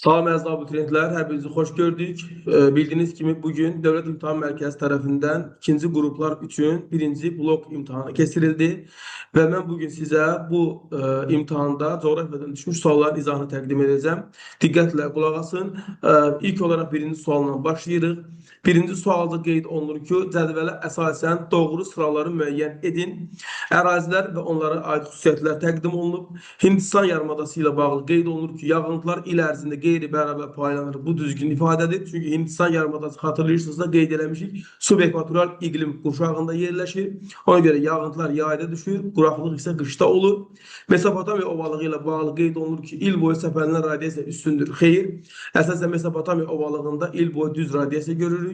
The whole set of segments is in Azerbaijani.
Salam əziz abituriyentlər, hər birinizi xoş gördük. Bildiyiniz kimi bugün Dövlət İmtahan Mərkəzi tərəfindən ikinci qruplar üçün birinci blok imtahanı keçirildi və mən bugün sizə bu imtahanda coğrafiyadan düşmüş sualların izahını təqdim edəcəm. Diqqətlə qulaq asın. İlk olaraq birinci sualla başlayırıq. Birinci sualda qeyd olunur ki, cədvələ əsasən doğru sıraları müəyyən edin. Ərazilər və onlara aid xüsusiyyətlər təqdim olunub. Hindistan yarımadası ilə bağlı qeyd olunur ki, yağıntılar il ərzində qeyri-bərabər paylanır. Bu düzgün ifadədir. Çünki Hindistan yarımadası xatırlayırsınızsa qeyd eləmişik, subekvatorial iqlim qurşağında yerləşir. Ona görə yağıntılar yayda düşür, quraqlıq isə qışda olur. Mesopotamiya ovalığı ilə bağlı qeyd olunur ki, il boyu səpələnən radiasiya üstündür. Xeyr, əsasən Mesopotamiya ovalığında il boyu düz radiasiya görürük.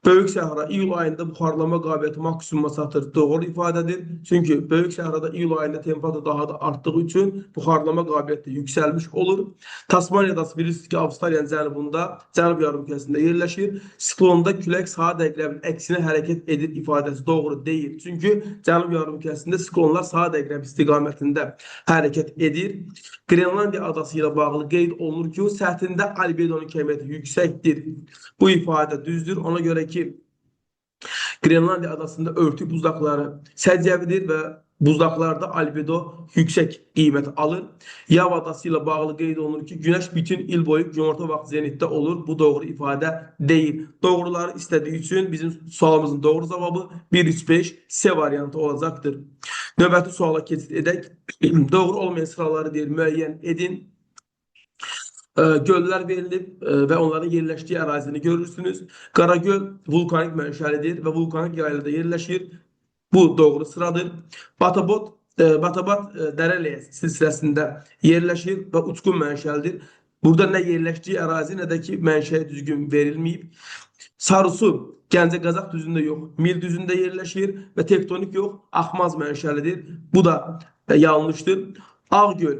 Böyük Səhra iyul ayında buxarlanma qabiliyyəti maksimuma çatır. Doğru ifadədir. Çünki Böyük Səhrada iyul ayında temperatur daha da artdığı üçün buxarlanma qabiliyyəti yüksəlmiş olur. Tasmaniya adası bilirsiniz ki, Avstraliyanın cənubunda, cənub yarımkürəsində yerləşir. Siklonda külək saat əqrəbinin əksinə hərəkət edir ifadəsi doğru deyil. Çünki cənub yarımkürəsində siklonlar saat əqrəbi istiqamətində hərəkət edir. Qrenlandiya adası ilə bağlı qeyd olunur ki, səthində albedonun kəmiyyəti yüksəkdir. Bu ifadə düzdür. Ona görə ki, Qrenlandiya adasında örtük buzdaqları səciyyəvidir və buzdaqlarda albedo yüksək qiymət alır. Yava adası ilə bağlı qeyd olunur ki, günəş bütün il boyu günorta vaxt zenitdə olur. Bu doğru ifadə deyil. Doğruları istədiyi üçün bizim sualımızın doğru cavabı 1, 3, 5 C variantı olacaqdır. Növbəti suala keçid edək. Doğru olmayan sıraları deyir, müəyyən edin. Göllər verilib və onların yerləşdiyi ərazini görürsünüz. Qaragöl vulkanik mənşəlidir və vulkanik yaylada yerləşir. Bu doğru sıradır. Batabat Dərələyə silsiləsində yerləşir və uçqun mənşəlidir. Burada nə yerləşdiyi ərazi, nə də ki mənşəyi düzgün verilməyib. Sarısu Gəncə Qazax düzündə yox, Mil düzündə yerləşir və tektonik yox, axmaz mənşəlidir. Bu da yanlışdır. Ağgöl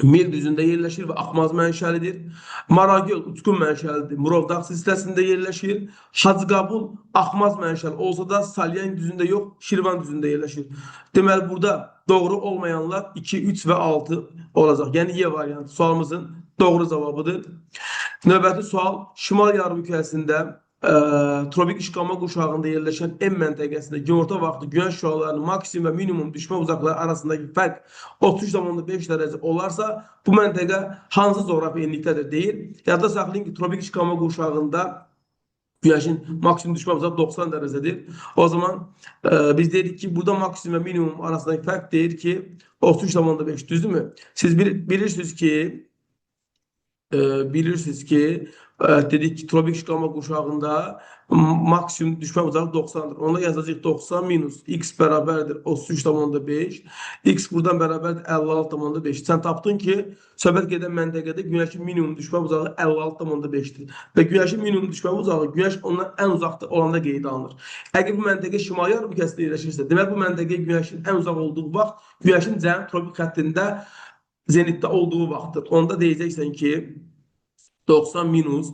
Mil düzündə yerləşir və axmaz mənşəlidir. Maragöl uçqun mənşəlidir. Murov dağ silsiləsində yerləşir. Hacıqabul axmaz mənşəli olsa da Salyan düzündə yox, Şirvan düzündə yerləşir. Deməli burada doğru olmayanlar 2, 3 və 6 olacaq. Yəni Y variantı sualımızın doğru cavabıdır. Növbəti sual şimal yarımkürəsində tropik işıqlanma qurşağında yerləşən M məntəqəsində günorta vaxtı günəş şüalarının maksimum və minimum düşmə uzaqlığı arasındakı fərq 33,5 dərəcə olarsa, bu məntəqə hansı coğrafi enlikdədir deyir. Yadda saxlayın ki, tropik işıqlanma qurşağında günəşin maksimum düşmə uzağı 90 dərəcədir. O zaman biz deyirik ki, burada maksimum və minimum arasındakı fərq deyir ki, 33,5 düzdürmü? Siz bilirsiniz ki, dedik ki, tropik işıqlanma qurşağında maksimum düşmə uzağı 90-dır. Onda yazacağıq 90 minus x bərabərdir 33,5. X buradan bərabərdir 56,5. Sən tapdın ki, söhbət gedən məntəqədə günəşin minimum düşmə uzağı 56,5-dir. Və günəşin minimum düşmə uzağı günəş ondan ən uzaqda olanda qeydə alınır. Əgər bu məntəqə şimali yarımkürəsində yerləşirsə, deməli bu məntəqəyə günəşin ən uzaq olduğu vaxt günəşin cənub tropik xəttində zenitdə olduğu vaxtdır. Onda deyəcəksən ki, 90 minus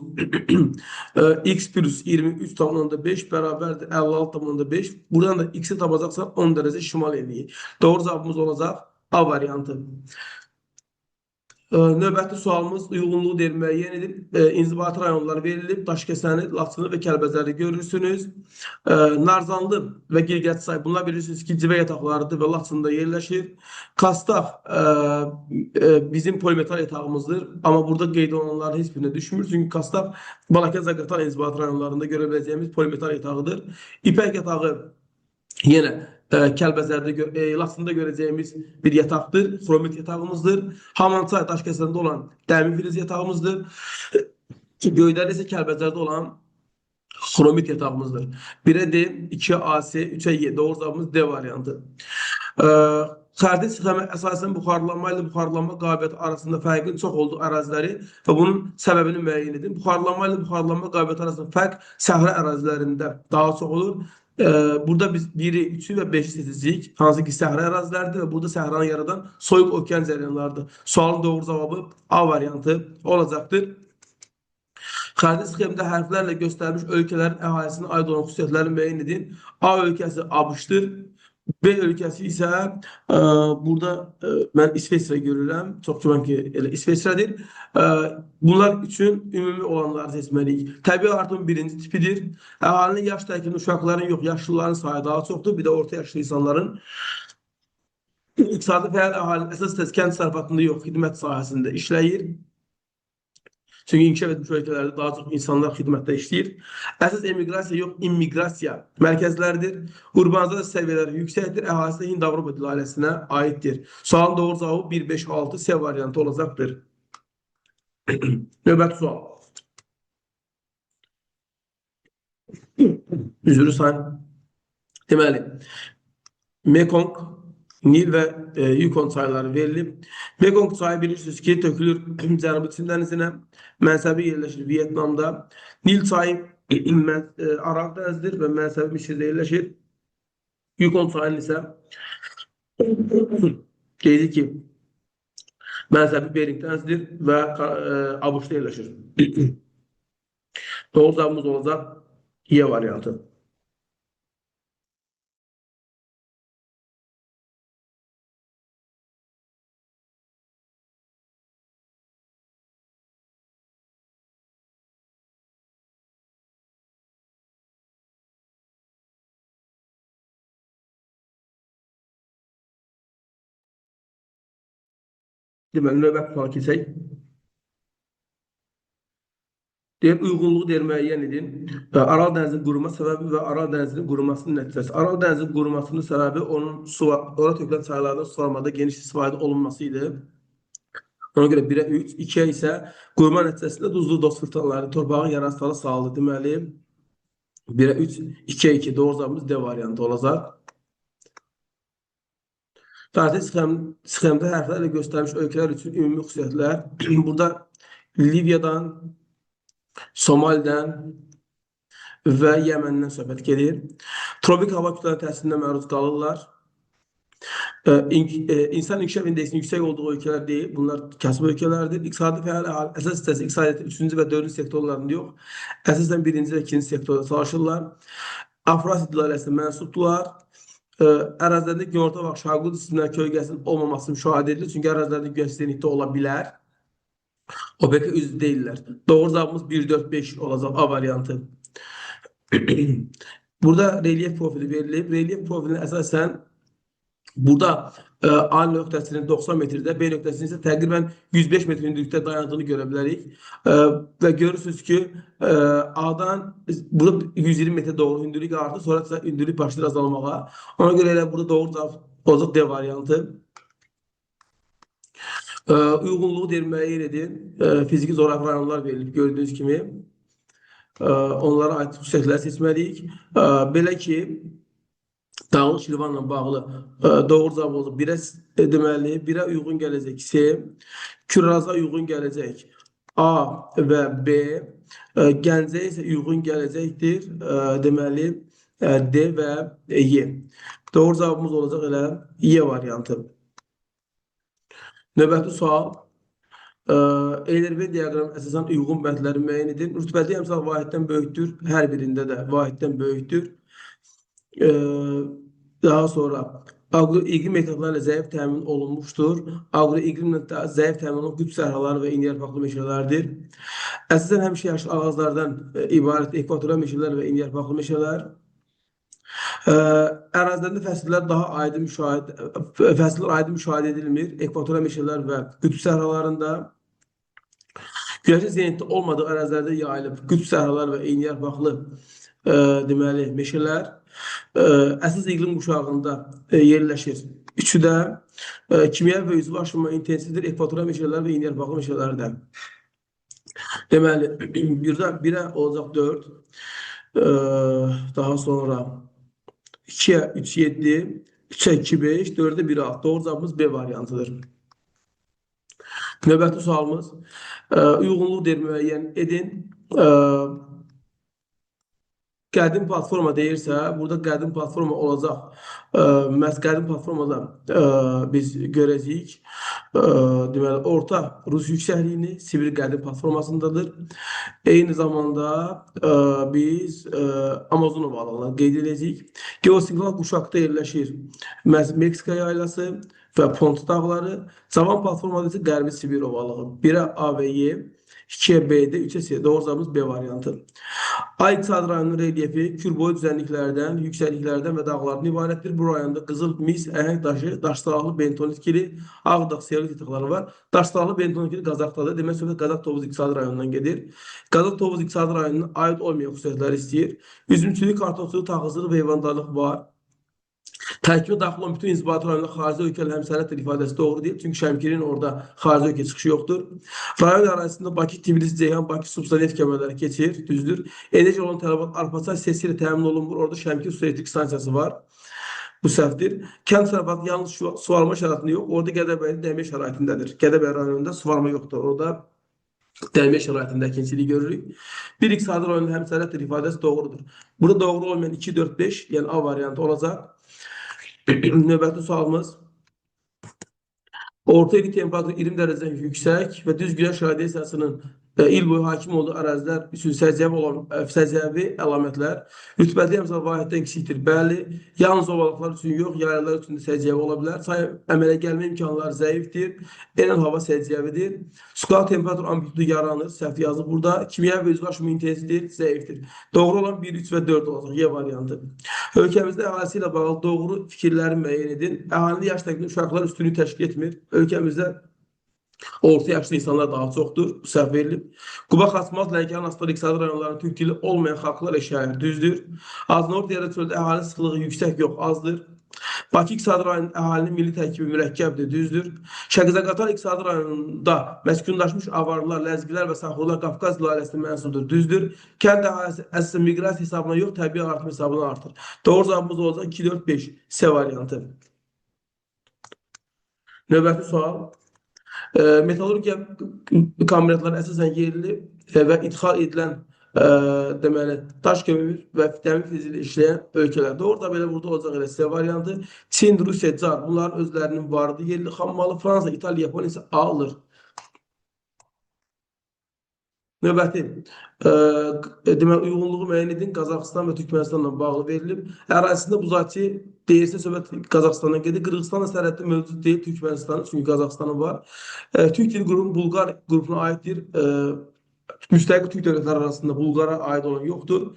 x plus 23,5 bərabərdir 56,5. Buradan da x-i tapacaqsan 10 dərəcə şimal enliyi. Doğru cavabımız olacaq A variantı. Növbəti sualımız uyğunluğu deyir, müəyyən edin. İnzibati rayonları verilib. Daşkəsəni, Laçını və Kəlbəcəri görürsünüz. Narzanlı və Girgətçay bunlar bilirsiniz ki, civə yataqlarıdır və Laçında yerləşir. Kastax bizim polimetal yatağımızdır. Amma burada qeyd olunanların heç birinə düşmür. Çünki Kastax Balakən Zaqatala inzibati rayonlarında görə biləcəyimiz polimetal yatağıdır. İpək yatağı yenə Kəlbəcərdə, Laçında görəcəyimiz bir yataqdır. Xromit yatağımızdır. Hamançay Daşkəsəndə olan dəmir filiz yatağımızdır. Göydəli isə Kəlbəcərdə olan xromit yatağımızdır. 1-ə D, 2-yə AC, 3-ə Y. Doğru cavabımız D variantı. Xəritə sxemə əsasən buxarlanma ilə buxarlanma qabiliyyəti arasında fərqin çox olduğu əraziləri və bunun səbəbini müəyyən edin. Buxarlanma ilə buxarlanma qabiliyyəti arasında fərq səhra ərazilərində daha çox olur. Burada biz 1-i, 3-ü və 5-i seçəcəyik. Hansı ki, səhra əraziləridir və burada səhranı yaradan soyuq okean cəryanlarıdır. Sualın doğru cavabı A variantı olacaqdır. Xəritə sxemdə hərflərlə göstərilmiş ölkələrin əhalisinə aid olan xüsusiyyətləri müəyyən edin. A ölkəsi ABŞ-dır. B ölkəsi isə burada mən İsveçrə görürəm. Çox güman ki, elə İsveçrədir. Bunlar üçün ümumi olanları seçməliyik. Təbii artım birinci tipidir. Əhalinin yaş tərkibində uşaqların yox, yaşlıların sayı daha çoxdur. Bir də orta yaşlı insanların. İqtisadi fəal əhalinin əsas hissəsi kənd təsərrüfatında yox, xidmət sahəsində işləyir. Çünki inkişaf etmiş ölkələrdə daha çox insanlar xidmətdə işləyir. Əsas emiqrasiya yox, immiqrasiya mərkəzləridir. Urbanizasiya səviyyələri yüksəkdir. Əhalisi də Hind-Avropa dil ailəsinə aiddir. Sualın doğru cavabı 1, 5, 6 C variantı olacaqdır. Növbəti sual. Üzr istəyirəm. Deməli, Mekong, Nil və Yukon çayları verilib. Mekong çayı bilirsiniz ki, tökülür Cənubi Çin dənizinə. Mənsəbi yerləşir Vyetnamda. Nil çayı Aral dənizidir və mənsəbi Misirdə yerləşir. Yukon çayının isə qeydi ki, mənsəbi Bering dənizidir və ABŞ-da yerləşir. Doğru cavabımız olacaq Y variantı. Deməli, növbəti suala keçək. Deyir, uyğunluğu deyir, müəyyən edin. Aral dənizinin quruma səbəbi və Aral dənizinin qurumasının nəticəsi. Aral dənizinin qurumasının səbəbi onun ora tökülən çaylardan suvarmada geniş istifadə olunması idi. Ona görə 1-ə 3, 2-yə isə quruma nəticəsində duzlu dost fırtınaları torpağın yararsızlığı saldı. Deməli, 1-ə 3, 2-yə 2 doğru cavabımız D variantı olacaq. Tarixi sxemdə hərflərlə göstərilmiş ölkələr üçün ümumi xüsusiyyətlər. Burada Liviyadan, Somalidən və Yəməndən söhbət gedir. Tropik hava kütlələri təsirinə məruz qalırlar. İnsan inkişaf indeksinin yüksək olduğu ölkələr deyil, bunlar kasıb ölkələrdir. İqtisadi fəal əhali əsas hissəsi iqtisadiyyatın 3-cü və 4-cü sektorlarında yox, əsasən 1-ci və 2-ci sektorda çalışırlar. Afrasiya dil ailəsinə mənsubdurlar. Ərazilərdə günorta vaxt şarqı cisimlər kölgəsinin olmaması müşahidə edilir. Çünki ərazilərdə günəş zenitdə ola bilər. OPEC-ə üzv deyirlər. Doğru cavabımız 1, 4, 5 olacaq A variantı. Burada relyef profili verilib. Relyef profilinə əsasən burada A nöqtəsinin 90 metrdə, B nöqtəsinin isə təqribən 105 metr hündürlükdə dayandığını görə bilərik. Və görürsünüz ki, A-dan burada 120 metrə doğru hündürlük artır, sonra isə hündürlük başlayır azalmağa. Ona görə elə burada doğru cavab olacaq D variantı. Uyğunluğu deyir, müəyyən edin. Fiziki coğrafi rayonlar verilib gördüyünüz kimi. Onlara aid xüsusiyyətləri seçməliyik. Belə ki, Dağlıq Şirvanla bağlı doğru cavab olacaq. 1-ə deməli, 1-ə uyğun gələcək C, Küraza uyğun gələcək A və B, Gəncəyə isə uyğun gələcəkdir, deməli, D və Y. Doğru cavabımız olacaq elə Y variantı. Növbəti sual. Eylerben diaqramı əsasən uyğun bəndləri müəyyən edin. Rütubətli əmsal vahiddən böyükdür. Hər birində də vahiddən böyükdür. Daha sonra aqroiqlim etaplarla zəif təmin olunmuşdur. Aqroiqlimlə zəif təmin olunmuş qütb səhraları və eniyarpaqlı meşələrdir. Əsasən həmişə yaşıl ağaclardan ibarət ekvatorial meşələr və eniyarpaqlı meşələr. Ərazilərdə fəsillər daha aydın müşahidə edilmir. Ekvatorial meşələr və qütb səhralarında. Günəşin zenitdə olmadığı ərazilərdə yayılıb qütb səhralar və eniyarpaqlı deməli meşələr. Əsas iqlim quşağında yerləşir. Üçü də kimyəvi və üzvü aşınma intensivdir ekvatorial meşələr və eniyarpaqlı meşələrdə. Deməli, birdə 1-ə olacaq 4, daha sonra 2-yə 3, 7, 3-ə 2, 5, 4-ə 1, 6. Doğru cavabımız B variantıdır. Növbəti sualımız, uyğunluq deyir, müəyyən edin. Qədim platforma deyirsə, burada qədim platforma olacaq. Məhz qədim platformada biz görəcəyik. Deməli, Orta Rus yüksəkliyini Sibir qədim platformasındadır. Eyni zamanda biz Amazon ovalığını qeyd edəcəyik. Geosinkronal quşaqda yerləşir məhz Meksika yaylası və Pont dağları. Cavan platformada isə Qərbi Sibir ovalığı. 1-ə A və Y, 2-yə B, D, 3-ə C. Doğru cavabımız B variantı. Ay iqtisadi rayonunun relyefi kürboyu düzənliklərdən, yüksəkliklərdən və dağlardan ibarətdir. Bu rayonda qızıl, mis, əhəng daşı, daşsalaqlı bentonit kili, Ağdağ serolit yataqları var. Daşsalaqlı bentonit kili Qazaxdadır. Demək, söhbət Qazax Tovuz iqtisadi rayonundan gedir. Qazax Tovuz iqtisadi rayonuna aid olmayan xüsusiyyətləri istəyir. Üzümçülük, kartofçuluq, taxılçılıq və heyvandarlıq var. Tərkibə daxil olan bütün inzibati rayonlar xarici ölkələrlə həmsərhəddir ifadəsi doğru deyil. Çünki Şəmkirin orada xarici ölkə çıxışı yoxdur. Rayon ərazisində Bakı, Tbilisi, Ceyhan, Bakı, Subsa neft kəmərləri keçir, düzdür. Enerji olan tələbat Arpaçay sesi ilə təmin olunmur. Orada Şəmkir su elektrik stansiyası var. Bu səhvdir. Kənd təsərrüfatı yalnız suvarma şəraitində yox, orada Gədəbəydə dəmir şəraitindədir. Gədəbəy rayonunda suvarma yoxdur. Orada dəmir şəraitində əkinçilik görürük. Bir iqtisadi rayonun həmsərhəddir ifadəsi doğrudur. Burada doğru olmayan 2, 4, 5, yəni A variantı olacaq. Növbəti sualımız. Orta illik temperatur 20 dərəcədən yüksək və düz günəş radiasiyasının il boyu hakim olduğu ərazilər üçün səciyyəvi olan səciyyəvi əlamətlər rütubətli əmsal vahiddən kiçikdir. Bəli, yalnız ovalıqlar üçün yox, yaylalar üçün də səciyyəvi ola bilər. Çay əmələ gəlmə imkanları zəifdir. Enən hava səciyyəvidir. Suqal temperatur amplitudu yaranır. Səhv yazılıb burada. Kimyəvi və üzlaşma intensivdir, zəifdir. Doğru olan 1, 3 və 4 olacaq. Y variantı. Ölkəmizdə əhalisi ilə bağlı doğru fikirləri müəyyən edin. Əhalinin yaş təqvimi uşaqlar üstünlük təşkil etmir. Ölkəmizdə orta yaşlı insanlar daha çoxdur. Bu səhv verilib. Quba, Xaçmaz, Lənkəran, Astara iqtisadi rayonlarının türk dili olmayan xalqlar eşyayır. Düzdür. Azınort yerə çöldə əhali sıxlığı yüksək yox, azdır. Bakı iqtisadi rayonunun əhalinin milli tərkibi mürəkkəbdir, düzdür. Şəqizəqatar iqtisadi rayonunda məskunlaşmış avarlar, ləzgilər və saxurlar Qafqaz ailəsinə mənsubdur, düzdür. Kənd əhalisi əsasən miqrasiya hesabına yox, təbii artım hesabına artır. Doğru cavabımız olacaq 2, 4, 5 C variantı. Növbəti sual. Metallurgiya kombinatları əsasən yerli və idxal edilən deməli daş kömür və dəmir fizi ilə işləyən ölkələrdə. Orada belə burada olacaq elə C variantı. Çin, Rusiya, CAR bunların özlərinin vardı. Yerli xammalı Fransa, İtaliya, Yaponiya isə alır. Növbəti deməli uyğunluğu müəyyən edin. Qazaxıstan və Türkmənistanla bağlı verilib. Ərazisində buzatçı deyirsə söhbət Qazaxıstandan gedir. Qırğızıstanla sərhəddə mövcud deyil Türkmənistanın, çünki Qazaxıstanın var. Türk dil qrupu Bulqar qrupuna aiddir. Müstəqil Türk dövlətləri arasında Bulqara aid olan yoxdur.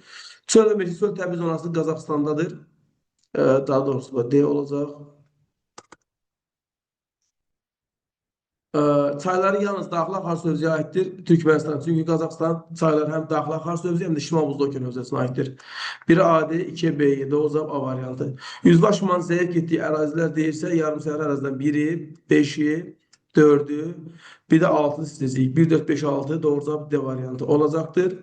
Çöl və meşə çöl təbii zonası Qazaxıstandadır. Daha doğrusu D olacaq. Çayları yalnız daxili axar hövzəyə aiddir Türkmənistan. Çünki Qazaxıstan çayları həm daxili axar hövzəyə, həm də Şimal Buzlu Okean hövzəsinə aiddir. Biri AD, 2 B, doğru cavab A variantı. Yüzbaşmanın zəif getdiyi ərazilər deyirsə, yarımsəhra ərazidən biri, 5-i, 4-ü, bir də 6-nı seçəcəyik. 1, 4, 5, 6 doğru cavab D variantı olacaqdır.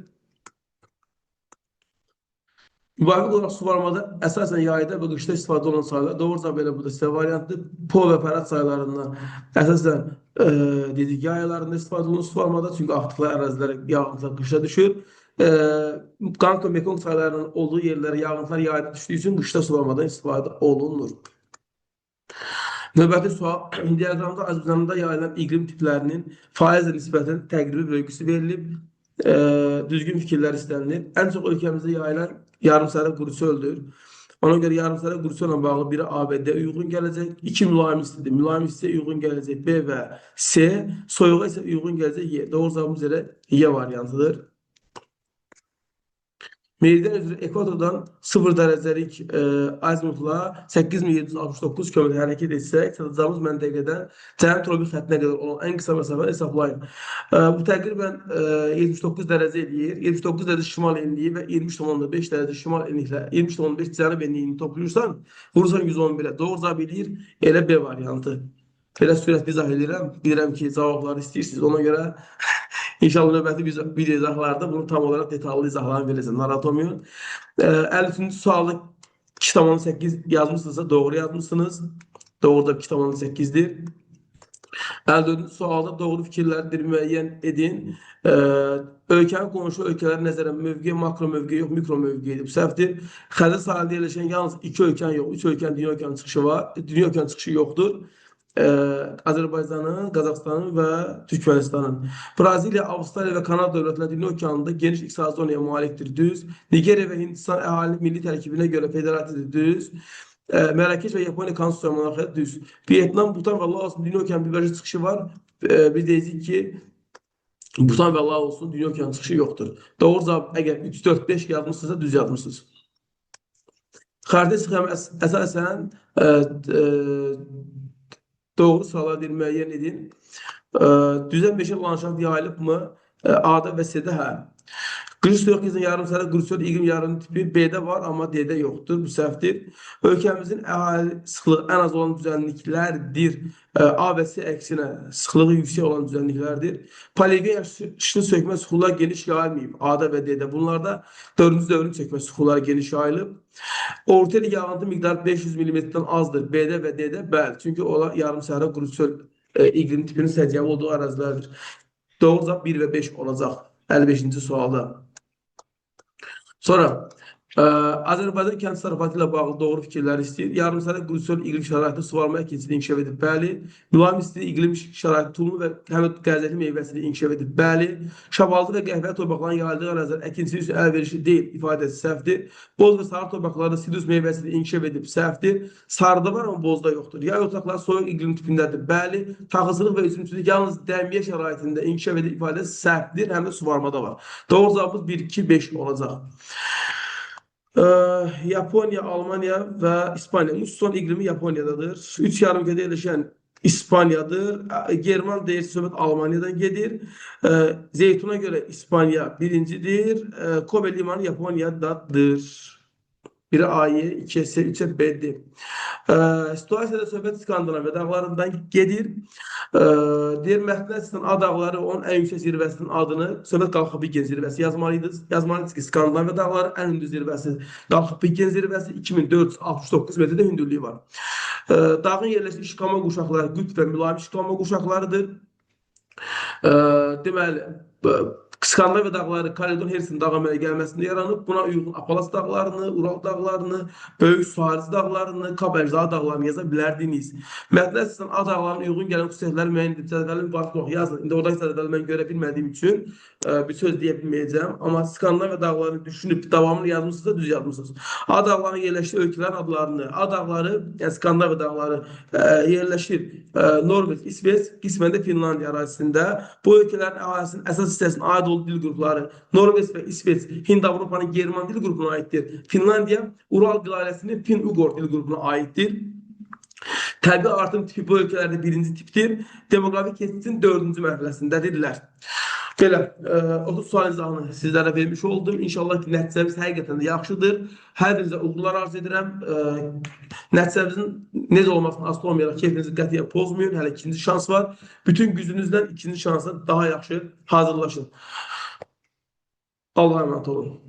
Müvafiq olaraq suvarmada əsasən yayda və qışda istifadə olunan çaylar, doğru cavab elə burada C variantıdır. Po və Pərad çaylarından əsasən dedik yay aylarında istifadə olunur suvarmada, çünki axdıqları ərazilərə yağıntılar qışda düşür. Qanq və Mekong çaylarının olduğu yerlərə yağıntılar yayda düşdüyü üçün qışda suvarmadan istifadə olunur. Növbəti sual, diaqramda Azərbaycanda yayılan iqlim tiplərinin faizlə nisbətən təqribi bölgüsü verilib. Düzgün fikirlər istənilir. Ən çox ölkəmizdə yayılan yarımsəhra quru çöldür. Ona görə yarımsəhra quru çöllə bağlı biri A və D uyğun gələcək. 2 mülayim istidir. Mülayim istiyə uyğun gələcək B və C. Soyuğa isə uyğun gələcək Y. Doğru cavabımız elə Y variantıdır. Meridian üzrə ekvatordan 0 dərəcəlik azimutla 8769 km hərəkət etsək, çatacağımız məntəqədən cənub tropik xəttinə qədər olan ən qısa məsafəni hesablayın. Bu təqribən 79 dərəcə eləyir. 79 dərəcə şimal enliyi və 23,5 dərəcə şimal enliklə 23,5 cənub enliyini toplayırsan, vurursan 111-ə. Doğru cavab eləyir elə B variantı. Belə sürətli izah edirəm. Bilirəm ki, cavabları istəyirsiniz. Ona görə İnşallah növbəti video izahlarda bunu tam olaraq detallı izahlarını verəcəm. Narahat olmayın. 53-cü sualı 2,8 yazmışsınızsa doğru yazmışsınız. Doğru da 2,8-dir. 54-cü sualda doğru fikirləri müəyyən edin. Ölkənin qonşu ölkələrə nəzərən mövqe, makro mövqe yox, mikro mövqedir. Bu səhvdir. Xəzər sahilində yerləşən yalnız 2 ölkənin yox, 3 ölkənin dünya okeanı çıxışı var. Dünya okeanı çıxışı yoxdur. Azərbaycanın, Qazaxıstanın və Türkmənistanın. Braziliya, Avstraliya və Kanada dövlətləri Dünya okeanında geniş iqtisadi zonaya malikdir, düz. Nigeriya və Hindistan əhalinin milli tərkibinə görə federativdir, düz. Mərakeş və Yaponiya konstitusiya monarxiya, düz. Vyetnam, Butan və Laosun Dünya okeanı birbaşa çıxışı var. Biz deyəcəyik ki, Butan və Laosun Dünya okeanı çıxışı yoxdur. Doğru cavab əgər 3, 4, 5 yazmışsınızsa düz yazmışsınız. Xəritə sxemi əsasən doğru suallar müəyyən edin. Düzən meşə landşaft yayılıbmı? A-da və C-də hə. Qışı soyuq keçən yarım səhra quru çöl iqlim yarım tipi B-də var, amma D-də yoxdur. Bu səhvdir. Ölkəmizin əhali sıxlığı ən az olan düzənliklərdir. A və C əksinə sıxlığı yüksək olan düzənliklərdir. Paleogen yaşlı sökmə suxurlar geniş yayılmayıb. A-da və D-də. Bunlarda 4-cü dövrün sökmə suxurları geniş yayılıb. Orta illik yağıntı miqdarı 500 mm-dən azdır. B-də və D-də bəli. Çünki onlar yarım səhra quru çöl iqlim tipinin səciyyəvi olduğu ərazilərdir. Doğru cavab 1 və 5 olacaq 55-ci sualda. Sonra Azərbaycan kənd təsərrüfatı ilə bağlı doğru fikirləri istəyir. Yarım səhra quru çöl iqlim şəraitində suvarma əkinçiliyi inkişaf edib. Bəli. Mülayim isti iqlim şəraiti tulumlu və həm də qəzətli meyvəsini inkişaf edib. Bəli. Şabaldı və qəhvəyi torpaqların yayıldığı ərazilər əkinçilik üçün əlverişli deyil ifadəsi səhvdir. Boz və sarı torpaqlarda sidrus meyvəsini inkişaf edib. Səhvdir. Sarıda var, amma bozda yoxdur. Yay otaqları soyuq iqlim tipindədir. Bəli. Taxılçılıq və üzümçülük yalnız dəmiyə şəraitində inkişaf edib ifadəsi səhvdir. Həm də suvarmada var. Doğru cavabımız 1, 2, 5 olacaq. Yaponiya, Almaniya və İspaniya. Musson iqlimi Yaponiyadadır. Üç yarımküredə yerləşən İspaniyadır. German deyir, söhbət Almaniyadan gedir. Zeytuna görə İspaniya birincidir. Kobe limanı Yaponiyadadır. Biri A-yə, 2 C, 3 B-dir. Situasiyada söhbət İskandinaviya dağlarından gedir. Deyir, mətnə əsasən A dağları, onun ən yüksək zirvəsinin adını, söhbət Qalxıpiken zirvəsi yazmalıydınız. Yazmalıydınız ki, İskandinaviya dağları ən hündür zirvəsi Qalxıpiken zirvəsi 2469 metrdə hündürlüyü var. Dağın yerləşdiyi işıqlanma qurşaqları qütb və mülayim işıqlanma qurşaqlarıdır. Deməli, İskandinaviya dağları Kaledon Hersin dağ əmələ gəlməsində yaranıb. Buna uyğun Apalas dağlarını, Ural dağlarını, Böyük Suarez dağlarını, Kap Əcdaha dağlarını yaza bilərdiniz. Mətnə əsasən A dağlarına uyğun gələn xüsusiyyətləri müəyyən edib cədvəlin müvafiq olaraq yazın. İndi oradakı cədvəli mən görə bilmədiyim üçün bir söz deyə bilməyəcəm. Amma İskandinaviya dağlarını düşünüb davamını yazmışsınızsa düz yazmışsınız. A dağlarının yerləşdiyi ölkələrin adlarını, A dağları, yəni İskandinaviya dağları yerləşir Norveç, İsveç, qismən də Finlandiya ərazisində. Bu ölkələrin əhalisinin əsas hissəsinin aid olduğu dil qrupları Norveç və İsveç Hind-Avropanın German dil qrupuna aiddir. Finlandiya Ural dil ailəsinin Fin-Uqor dil qrupuna aiddir. Təbii artım tipi bu ölkələrdə birinci tipdir. Demoqrafik keçidin dördüncü mərhələsindədirlər. Belə, 30 sual izahını sizlərə vermiş oldum. İnşallah ki, nəticəmiz həqiqətən də yaxşıdır. Hər birinizə uğurlar arzu edirəm. Nəticəmizin necə olmasını asılı olmayaraq keyfinizi qətiyyən pozmayın. Hələ ikinci şans var. Bütün gücünüzlə ikinci şansa daha yaxşı hazırlaşın. Allah'a emanet olun.